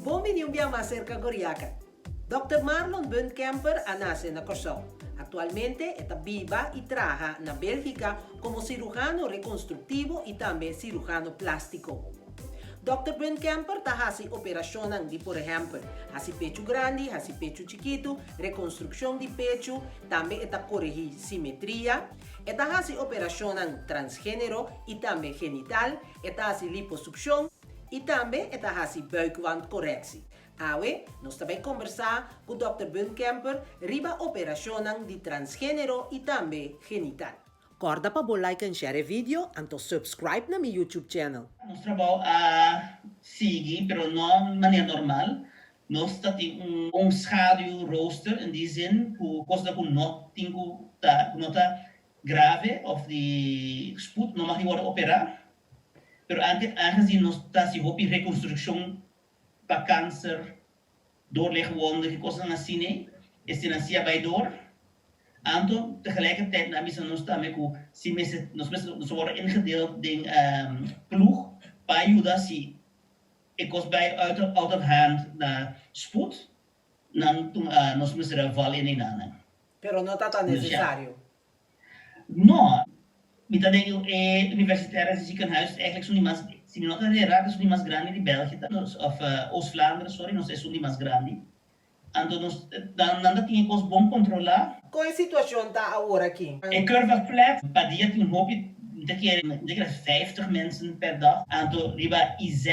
Bon bini un bia mas serka Goriaka. Dòkter Marlon Buncamper a nase na Kòrsou. Aktualmente e ta biba i traha na Bélgika komo siruhano rekonstruktivo i tambe siruhano plástiko. Dòkter Buncamper ta hasi operashonnan di por ehèmpel hasi pechu grandi, hasi pechu chikitu, rekonstrukshon di pechu, tambe e ta korehí simetria. E ta hasi operashonnan transgénero i tambe genital, e ta hasi liposukshon i tambe e ta hasi buikwandcorrectie. Awe nos ta bai kombersá ku Dòkter Buncamper riba operashonnan di transgénero i tambe genital. Kòrda pa bo like en share e video anto subscribe na mi YouTube channel. Nos trabou a sigui, pero no manera normal. Nos ta tin un un schaduwrooster in die zin ku kosnan ku no tin ku ta ku no ta grave of di spoed no mag di wòrdu operá. Pero anke aangezien nos ta hasi hopi rekonstrukshon pa kanser, doorligwonden, ki kosnan asina ei, eseinan si a bai door. Anto tegelijkertijd nan a bisa nos tambe ku si mester nos mester nos a wòrdu ingedeeld den ploeg pa yuda si e kos bai out out of hand na spoed, nan nos mester a val in einanan. Pero no ta tan Dus ja. nesesario. No, mi ta den e Universitaire Ziekenhuis, eigenlijk esun di mas, si mi no ta erra, esun di mas grandi di België ta, of Oost-Vlaanderen, sorry, nos esun di mas grandi. Anto nos, nan ta tin e kos bon kontrolá. Kon e situashon ta awor aki? E curve flat, pa dia tin hopi, mi ta kere, mi ta kere vijftig mensen per dag. Anto riba IZ,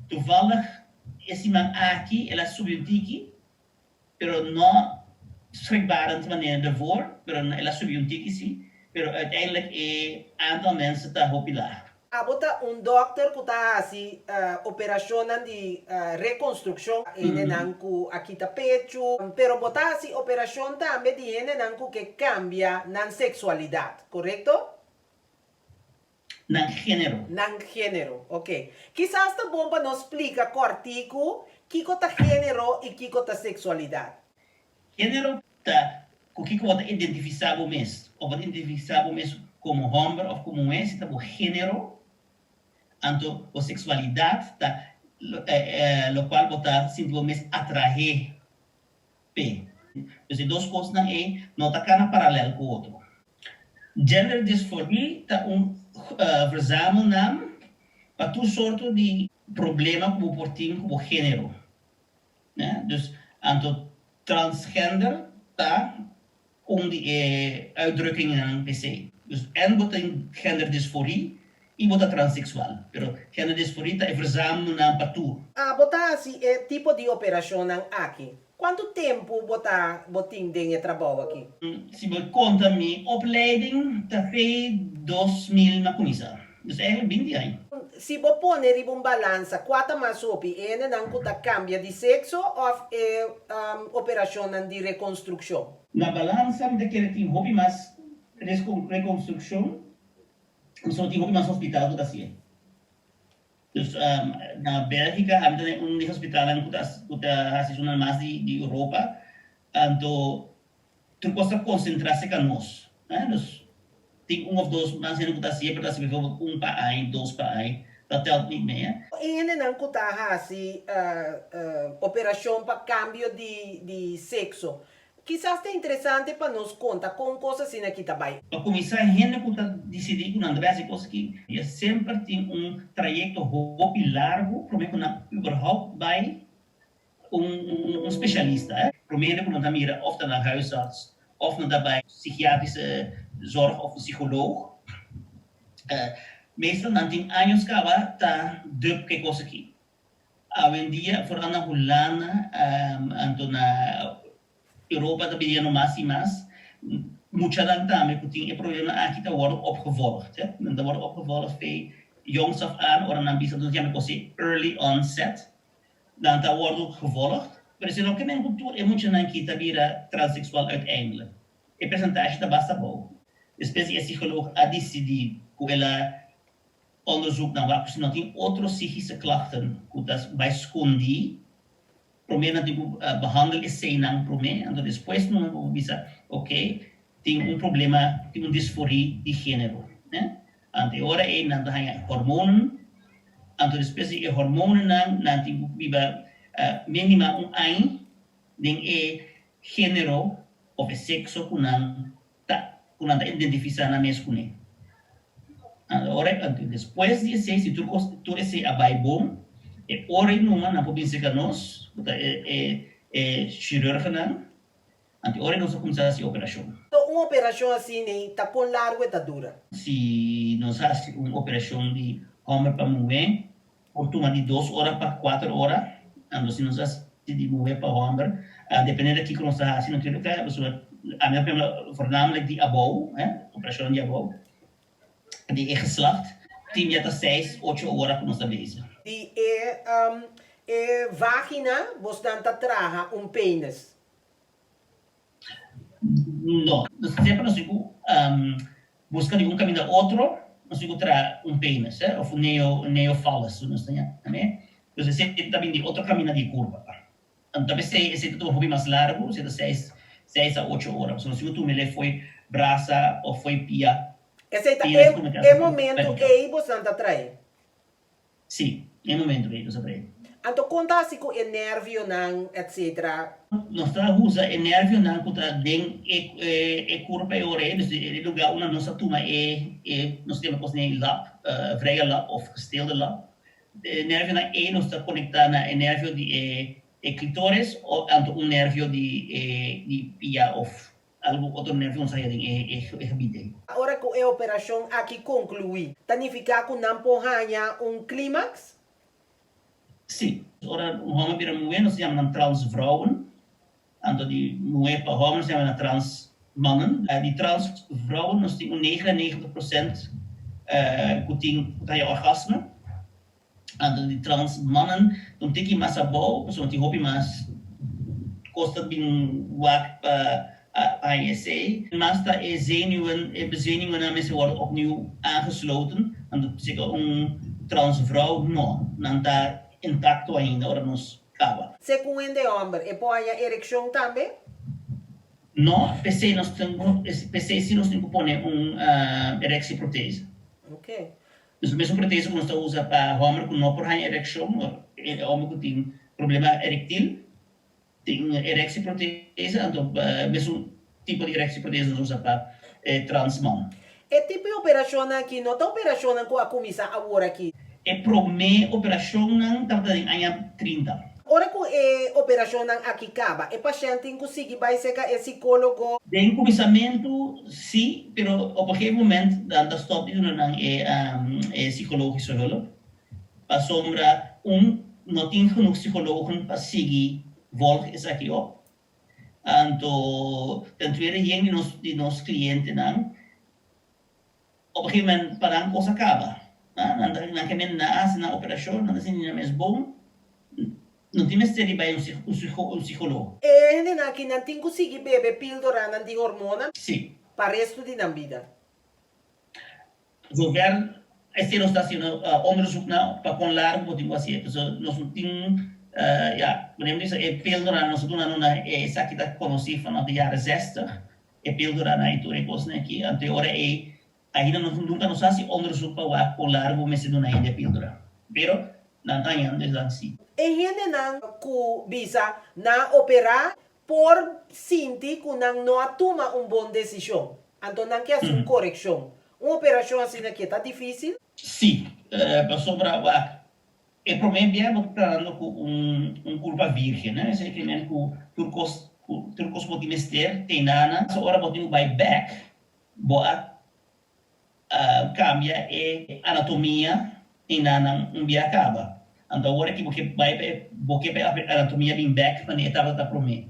toevallig e siman aki el a subi un tiki, pero no schrikbarend manera ervoor, pero el a subi un tiki si, pero uiteindelijk e aantal mensen ta hopi laag. Abo ta un dokter ku ta hasi operashonnan di rekonstrukshon, hendenan ku a kita pechu, pero bo ta hasi operashon tambe di hendenan ku ke kambia nan seksualidat, korekto? Nan género. Nan género, ok. Kisas ta bon pa nos splika kòrtiku kiko ta género i kiko ta seksualidat. Género ta ku kiko bo ta identifisá bo mes. Òf bo ta identifisá bo mes komo hòmber òf komo muhé, si ta bo género. Anto bo seksualidat ta lokual bo ta sinti bo mes atraé p'e. Dus e dos kosnan ei no ta kana paralèl ku otro. Gender dysforie ta un verzamelnaam pa tur sorto di problema ku bo por tin ku bo género. Dus anto transgender ta un di e uitdrukkingennan p'esei. Dus en bo tin gender dysforie i bo ta transseksual. Pero gender dysforie ta e verzamelnaam pa tur. Abo ta hasi e tipo di operashonnan aki? Kuantu tempu bo ta bo tin den e trabou aki? Si bo konta mi opleiding ta fei 2000 m'a kuminsá. Dus eigenlijk binti aña. Si bo pone riba un balansa, kua ta mas hopi, e hendenan ku ta kambia di sekso òf e operashonnan di rekonstrukshon? Na balansa mi ta kere tin hopi mas rekonstrukshon, pasobra tin hopi mas hospital ku ta hasié. Dus na Bélgica ami ta den un di hospitalnan ku ta ku ta hasi esunnan mas di di Europa, anto tur kos ta konsentrá serka nos. Dus tin un òf dos mas hende ku ta hasié, pero ta hasi bijvoorbeeld un pa aña, dos pa aña, dat tèlt nit mee. E hendenan ku ta hasi operashon pa kambio di di sekso, Kisas ta interesante pa nos konta kon kos asina aki ta bai. Pa kuminsá, hende ku ta disidí ku nan ta bai hasi kos aki, ya semper tin un trayekto hopi largu promé ku nan überhaupt bai un un spesialista. Promé hende ku nan ta mira òf ta nan huisarts òf nan ta bai psikiatrische zorg òf un psikoloog. Meestal nan tin años kaba ta dùp ku e kos aki. Awendia, foral na Hulanda, anto na Europa ta biniendo mas i mas, muchanan tambe ku tin e problema aki ta wòrdu opgevolgd. Nan ta wòrdu opgevolgd fe jongs af aan, ora nan bisa nos yama kos early onset, nan ta wòrdu gevolgd. Pero esei no ke men ku tur e muchanan aki ta bira transseksual uiteindelijk. E persentashe ta basta abou. Despues di e psikoloog a disidí ku el a Onderzoek nan wak ku si no tin otro psíkische klachten ku ta bai skondí, promé nan tin ku behandel eseinan promé, anto despues nan por bisa ok tin un problema, tin un disforie di género. Anto e ora ei nan ta haña hormonen, anto despues di e hormonennan nan tin ku biba. mínima un aña den e género òf e sekso ku nan ta ku nan ta identifisá nan mes kuné. Ora despues di esei si tur kos tur esei a bai bon e ora ei numa nan por bin serka nos ku ta e e e chirurgennan anto e ora ei nos a kuminsá hasi operashon. Un operashon asina ta kon largu e ta dura? Si nos hasi un operashon di hòmber pa muhé Por tuma di dos ora pa kuater ora, anto si nos hasi di muhé pa hòmber, depende di kiko nos ta hasi natuurlijk, pasobra ami ta papia voornamelijk di abou, operashonnan di abou, di e geslacht, tin ya ta seis, ocho ora ku nos ta bezig. Di e e vagina bosnan ta traha un penis? No. Nos semper nos tin ku buska di un kaminda otro, nos tin ku traha un penis, òf un neo neophallus nos ta yam'é. Dus esei ta bin di otro kaminda di e kurpa. Anto p'esei esei ta tuma hopi mas largu, esei ta seis seis a ocho ora, pasobra nos tin ku tuma el fo'i brasa òf fo'i pia. Esei ta e momento ei bosnan ta trae? Sí, e momento ei nos a trae. Anto kon ta hasi ku e nervionan etc. Nos ta usa e nervionan ku ta den e e kurpa e ora ei, dus e lugar unda nos a tuma e e nos ta yama kos nei lap, vrije lap of gesteelde lap. E nervionan ei nos ta konektá na e nervio di e e klitoris anto un nervio di e di pia of Algun otro nervio nos haya den e gebied ei. Ora ku e operashon aki konkluí, ta nifiká ku nan por haña un klimaks? Sí. Ora un hòmber bira muhé nos ta yama nan transvrouwen. Anto di muhé pa hòmber nos ta yama nan transmannen. Di transvrouwen nos tin un 99 prosènt ku tin ku ta haya orgasme. Anto di trans mannen ta un tiki mas abou pasobra tin hopi mas kos ta bin wak pa haña esei. Mas ta e zenuwen, e zenuwennan mester wòrdu opnieuw aangesloten, anto seka un trans vrou no, nan ta intakto ainda ora nos kaba. Seka un hende hòmber e por haña erekshon tambe? No, p'esei nos tin ku, p'esei si nos tin ku pone un erectieprothese. Oké. Dus mesun proteso ku nos ta usa pa hòmber ku no por haña erekshon, e hòmber ku tin problema erektil, tin erektieprotese, anto mesun tipo di erektieprotese nos usa pa e trans man. E tipo di operashonnan aki no ta operashonnan ku a kuminsá awor aki. E promé operashonnan tabata den aña 30. Ora ku e operashonnan aki kaba, e pashènt tin ku sigui bai serka e sikólogo. Den kuminsamentu sí, pero op een gegeven moment nan ta stòp di duna nan e e psikologische hulp, pasobra un no tin genoeg psikologen pa sigui volg esaki op. Anto ten tweede yen di nos di nos klientenan Op een gegeven moment pa nan kos a kaba. Nan ta nan ke men nan a hasi nan operashon, nan ta sinti nan mes bon, no tin mester di bai un un psikologo. E hendenan aki nan tin ku sigui bebe pildoranan di hormona Sí. pa restu di nan bida. Zover esei nos ta hasiendo onderzoek na pa kon largu bo tin ku hasié. Pasobra nos no tin ya, por ehempel e pildoranan nos ta duna nan esaki ta konosí vanaf de jaren zestig. E píldoranan i tur e kosnan aki. Anto e ora ei, ainda nos nunka nos hasi onderzoek pa wak kon largu mester duna hende e píldora. Pero, nan ta hañando esnan si. E hendenan ku bisa nan a operá por sinti ku nan no a tuma un bon desishon. Anto nan ke hasi un korekshon. Un operashon asina ke ta difísil? Sí, pasobra wak E promé bia bo ta trahando ku un un kurpa virgen, ne? Esei ke men ku tur kos ku tur kos ku bo tin mester te nana. So ora bo tin ku bai bèk, bo a kambia e anatomia te nanan un bia kaba. Anto awor aki bo ke bai pa e bo ke pa e anatomia bin bèk manera e tabata promé.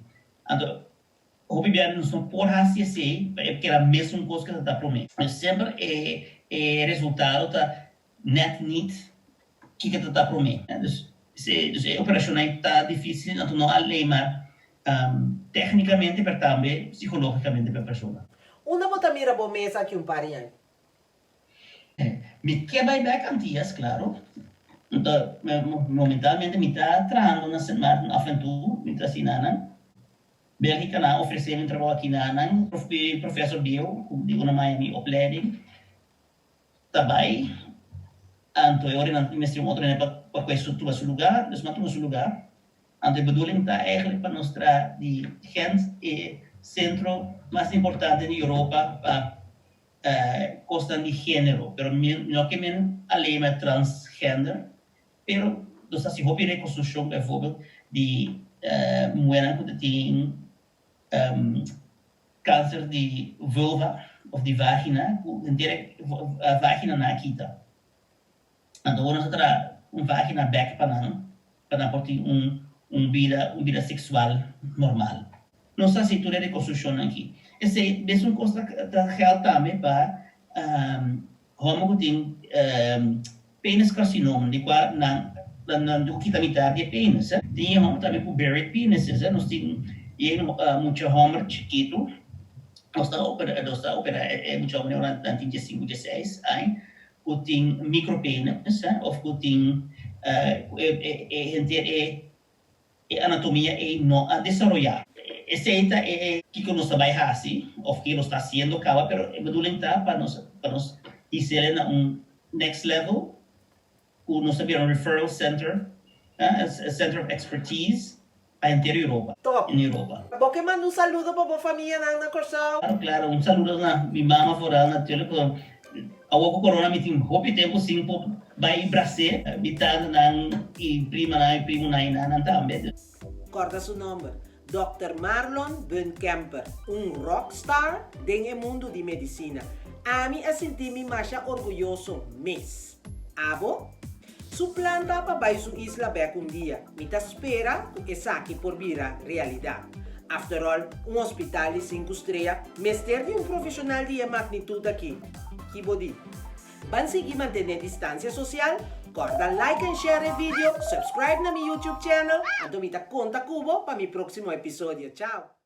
Anto hopi bia nos no por hasi esei pa e keda mesun kos ku e tabata promé. Semper e e resultado ta Net niet kiko ta ta prome. Dus dus e operashonnan ta dificil anto no alleen maar technicamente pero tambe psicologicamente pa e persona. Unda bo ta mira bo mes aki un par di aña? Mi ke bai bek Antillas, claro. Anto momentalmente mi ta trahando na Sint Maarten af en toe, mi ta asina nan. Belgica nan a ofrece mi un trabou aki na nan, professor bieu cu di una Miami opleiding. Ta bai, anto e ora nan mester un otro hende pa pa kue su tuma su lugá, dus nan tuma su lugá. Anto e bedoeling ta eigenlijk pa nos traha di Gent e sentro mas importante di Europa pa kosnan di genero, pero no ke men alleen maar transgender, pero nos ta hasi hopi rekonstrukshon bijvoorbeeld di muhernan ku ta tin kanser di vulva of di vagina ku henter e vagina nan a kita. Anto ora nos a traha un vagina bek pa nan, pa nan por tin un un bida un bida seksual normal. Nos ta hasi tur e rekonstrukshonnan aki. Esei mesun kos ta ta gèld tambe pa hòmber ku tin penis karsinoma, di kua nan nan tin ku kita mitar di e penis. Tin e hòmber tambe ku buried penises. Nos tin yen mucha hòmber chikitu, nos ta opera nos ta opera e mucha hòmber ora nan tin diesinku dieseis aña ku tin micropenis of ku tin ku e henter e anatomia ei no a desaroyá. Esei ta e kiko nos ta bai hasi of kiko nos ta hasiendo kaba pero e bedoeling ta pa nos pa nos his'el na un next level ku nos ta bira un referral center, a center of expertise pa henter Europa. Top. In Europa. Bo ke manda un saludo pa bo famianan na Kòrsou? Claro, claro. Un saludo na mi mama foral natuurlijk. Pasobra awor ku corona mi tin hopi tempu sin por bai bras'é. Mi tantenan i primanan i primunan i nannan tambe. Kòrda su nòmber, Dòkter Marlon Buncamper, un rockstar den e mundu di medisina. Ami a sinti mi masha orguyoso mes. Abo? Su plan ta pa bai su isla bek un dia. Mi ta spera ku esaki por bira realidat. After all, un hospital di sinku strea mester di un profeshonal di e magnitut aki. Ki bo di? Ban sigui mantené distansia sosial, kòrda like and share e video, subscribe na mi YouTube channel, anto mi ta konta ku bo pa mi próksimo episodio. Chao!